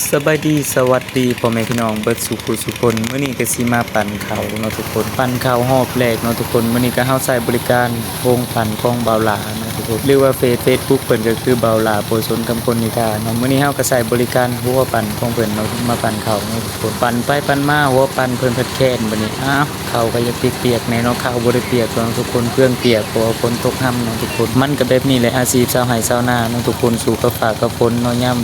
ສະບາຍດີ ສະຫວັດດີພໍ່ແມ່ພີ່ນ້ອງເບິດສູ່ຜູ້ສູ່ຄົນ. ມື້ນີ້ກໍຊິມາປັ່ນເຂົ້າເນາະທຸກຄົນ, ປັ່ນເຂົ້າຮອບແລກເນາະທຸກຄົນ. ມື້ນີ້ກໍເຮົາໃຊ້ບໍລິການໂຮງປັ່ນຂອງບ່າວຫຼ້າເນາະທຸກຄົນ ຫຼືວ່າເຟສ ເຟສບຸກເພິ່ນກໍຄືບ່າວຫຼ້າໂພຊົນຄຳຄົນນິທາເນາະ. ມື້ນີ້ເຮົາກໍໃຊ້ບໍລິການຫົວປັ່ນຂອງເພິ່ນເນາະ ມາປັ່ນເຂົ້າເນາະທຸກຄົນ. ປັ່ນໄປປັ່ນມາຫົວປັ່ນເພິ່ນພັດແຄນ. ບາດນີ້ ອ້າວ ເຂົ້າກໍຢາກປຽກໆແດ່ເນາະ, ເຂົ້າບໍ່ໄດ້ປຽກດອກເນາະທຸກຄົນ, ເຄື່ອງປຽກ ເພາະວ່າຝົນຕົກຮຳເນາະທຸກຄົນ. ມັນກໍແບບນີ້ແຫຼະ ອາຊີບຊາວໄຮ່ຊາວນາເນາະທຸກຄົນ, ສູ້ກັບຟ້າກັບຝົນເນາະ ຍາມ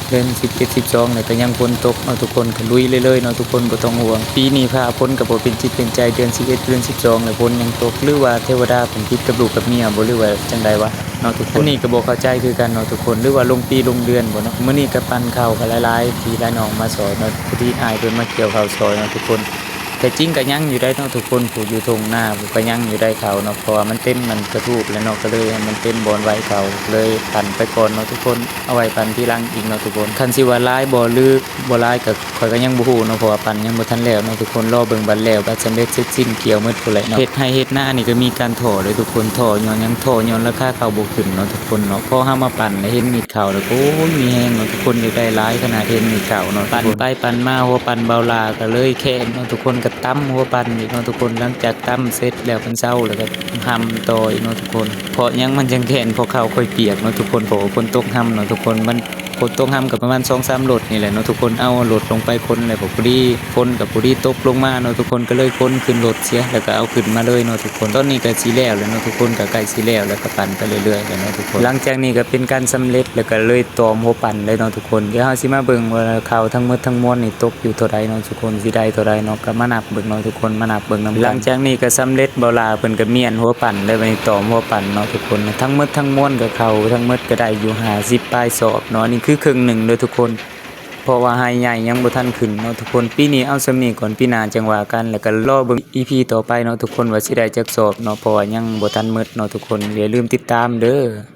ເດືອນສິບເອັດ ສິບສອງ ແລ້ວກໍຍັງຝົນຕົກເນາະທຸກຄົນ, ກໍລຸຍເລີຍໆເນາະທຸກຄົນ ບໍ່ຕ້ອງຫ່ວງ. ປີນີ້ຟ້າຝົນກໍບໍ່ເປັນຈິດເປັນໃຈ, ເດືອນສິບເອັດ ເດືອນສິບສອງ ແລ້ວຝົນຍັງຕົກ ຫຼືວ່າເທວະດາເພິ່ນຜິດກັບລູກກັບເມຍບໍ ຫຼືວ່າຈັ່ງໃດວະເນາະທຸກຄົນ. ອັນນີ້ກໍບໍ່ເຂົ້າໃຈຄືກັນເນາະທຸກຄົນ, ຫຼືວ່າລົງປີລົງເດືອນບໍເນາະ. ມື້ນີ້ກໍປັ່ນເຂົ້າກັນຫຼາຍໆ ພີ່ຫຼາຍນ້ອງມາຊ່ອຍເນາະ, ພໍດີອ້າຍເພິ່ນມາກ່ຽວເຂົ້າຊ່ອຍເນາະທຸກຄົນ. ແທ້ຈິງກໍຍັງຢູ່ໄດ໋ເນາະທຸກຄົນ, ຜູ້ຢູ່ທົ່ງນາຜູ້ກໍຍັງຢູ່ໄດ໋ເຂົ້າເນາະ, ເພາະວ່າມັນເຕັມມັນກະທູບແລ້ວເນາະ, ກໍເລີຍໃຫ້ມັນເຕັມບ່ອນໄວ້ເຂົ້າ, ເລີຍປັ່ນໄປກ່ອນເນາະທຸກຄົນ, ເອົາໄວ້ປັ່ນທີຫຼັງອີກເນາະທຸກຄົນ. ຄັນຊິວ່າຫຼາຍບໍ່ ຫຼືບໍ່ຫຼາຍກໍ ຂ້ອຍກໍຍັງບໍ່ຮູ້ເນາະ, ເພາະວ່າປັ່ນຍັງບໍ່ທັນແລ້ວເນາະທຸກຄົນ, ລໍເບິ່ງບັດແລ້ວ ບັດສຳເລັດເສັດສິ້ນ ກ່ຽວໝົດພຸ້ນແຫຼະເນາະ. ເຮັດໄຮ່ເຮັດນານີ້ກໍມີການທໍ້ເດ້ທຸກຄົນ, ທໍ້ຍ້ອນຫຍັງ? ທໍ້ຍ້ອນລາຄາເຂົ້າບໍ່ຂຶ້ນເນາະທຸກຄົນເນາະ. ພໍເຮົາມາປັ່ນແລ້ວເຫັນມີດເຂົ້າແລ້ວ ໂອ້ຍ ມີແຮງເນາະທຸກຄົນ, ຢາກໄດ້ຫຼາຍຂະໜາດເຫັນມີດເຂົ້າເນາະ. ປັ່ນໄປປັ່ນມາ ຫົວປັ່ນບ່າວຫຼ້າກໍເລີຍແຄນເນາະທຸກຄົນ, ກໍຕຳຫົວປັ່ນອີກເນາະທຸກຄົນ. ຫຼັງຈາກຕຳເສັດແລ້ວ ມັນເຊົາແລ້ວກໍຫຳຕໍ່ອີກເນາະທຸກຄົນ. ເພາະຫຍັງມັນຈັ່ງແຄນ? ເພາະເຂົ້າຂ້ອຍປຽກເນາະທຸກຄົນ, ເພາະວ່າຝົນຕົກຮຳເນາະທຸກຄົນ. ມັນ ຝົນຕົກຮຳກໍປະມານສອງສາມລົດນີ້ແຫຼະເນາະທຸກຄົນ, ເອົາລົດລົງໄປຂົນແລ້ວ ພໍດີຝົນກໍພໍດີຕົກລົງມາເນາະທຸກຄົນ, ກໍເລີຍຂົນຂຶ້ນລົດເສຍ ແລ້ວກໍເອົາຂຶ້ນມາເລີຍເນາະທຸກຄົນ. ຕອນນີ້ກໍຊິແລ້ວແລ້ວເນາະທຸກຄົນ, ກໍໃກ້ຊິແລ້ວແລ້ວ, ກໍປັ່ນໄປເລື້ອຍໆແລ້ວເນາະທຸກຄົນ. ຫຼັງຈາກນີ້ກໍເປັນການສຳເລັດ ແລ້ວກໍເລີຍຕອມຫົວປັ່ນເລີຍເນາະທຸກຄົນ. ດຽວເຮົາຊິມາເບິ່ງວ່າເຂົ້າທັງໝົດທັງມວນນີ້ຕົກຢູ່ເທົ່າໃດເນາະທຸກຄົນ, ຊິໄດ້ເທົ່າໃດເນາະ, ກໍມານັບເບິ່ງເນາະທຸກຄົນ, ມານັບເບິ່ງນຳກັນ. ຫຼັງຈາກນີ້ກໍສຳເລັດ, ບ່າວຫຼ້າເພິ່ນກໍມ້ຽນຫົວ ປັ່ນໄດ້ ບາດນີ້ຕອມຫົວປັ່ນເນາະທຸກຄົນ. ທັງໝົດທັງມວນກໍເຂົ້າທັງໝົດກໍໄດ້ຢູ່ຫ້າສິບປາຍສອບເນາະ, ອັນນີ້ຄືເຄິ່ງໜຶ່ງເດີທຸກຄົນ. ເພາະວ່າໄຮ່ໃຫຍ່ຍັງບໍ່ທັນຂຶ້ນເນາະທຸກຄົນ. ປີນີ້ເອົາສ່ຳນີ້ກ່ອນ, ປີໜ້າຈັ່ງວ່າກັນ, ແລ້ວກໍລໍເບິ່ງອີພີຕໍ່ໄປເນາະທຸກຄົນ ວ່າຊິໄດ້ຈັກສອບເນາະ, ເພາະວ່າຍັງບໍ່ທັນໝົດເນາະທຸກຄົນ. ຢ່າລືມຕິດຕາມເດີ.